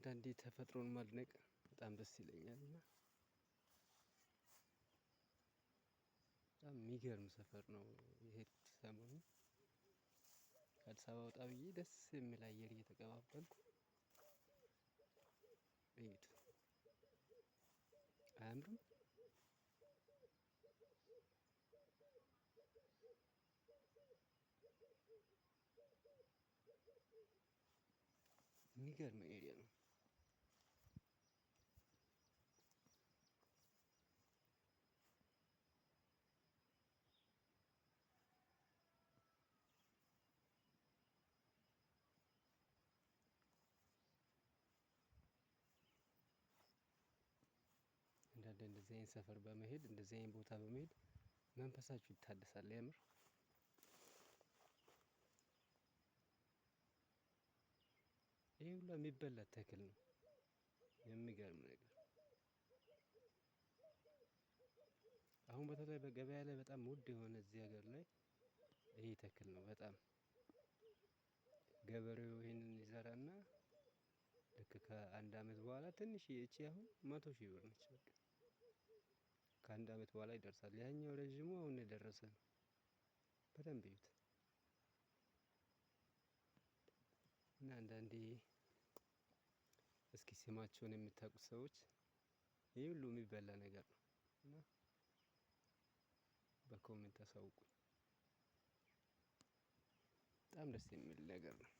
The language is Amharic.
አንዳንዴ ተፈጥሮን ማድነቅ በጣም ደስ ይለኛል። እና በጣም የሚገርም ሰፈር ነው የሄድኩት ሰሞኑን። ከአዲስ አበባ ወጣ ብዬ ደስ የሚል አየር እየተቀባበልኩ እዩት። አያምርም? የሚገርም area ነው። አንዳንድ እንደዚህ አይነት ሰፈር በመሄድ እንደዚህ አይነት ቦታ በመሄድ መንፈሳችሁ ይታደሳል። የምር ይሄ ሁሉ የሚበላ ተክል ነው። የሚገርም ነገር አሁን በተለይ በገበያ ላይ በጣም ውድ የሆነ እዚህ ሀገር ላይ ይሄ ተክል ነው። በጣም ገበሬው ይሄንን ይዘራና ልክ ከአንድ አመት በኋላ ትንሽ እቺ አሁን 100,000 ብር ነች። በቃ ከአንድ አመት በኋላ ይደርሳል። ያኛው ረዥሙ አሁን የደረሰ ነው። በደንብ እዩት። እና አንዳንዴ እስኪ ስማቸውን የምታውቁት ሰዎች ይህ ሁሉ የሚበላ ነገር ነው እና በ comment አሳውቁኝ። በጣም ደስ የሚል ነገር ነው።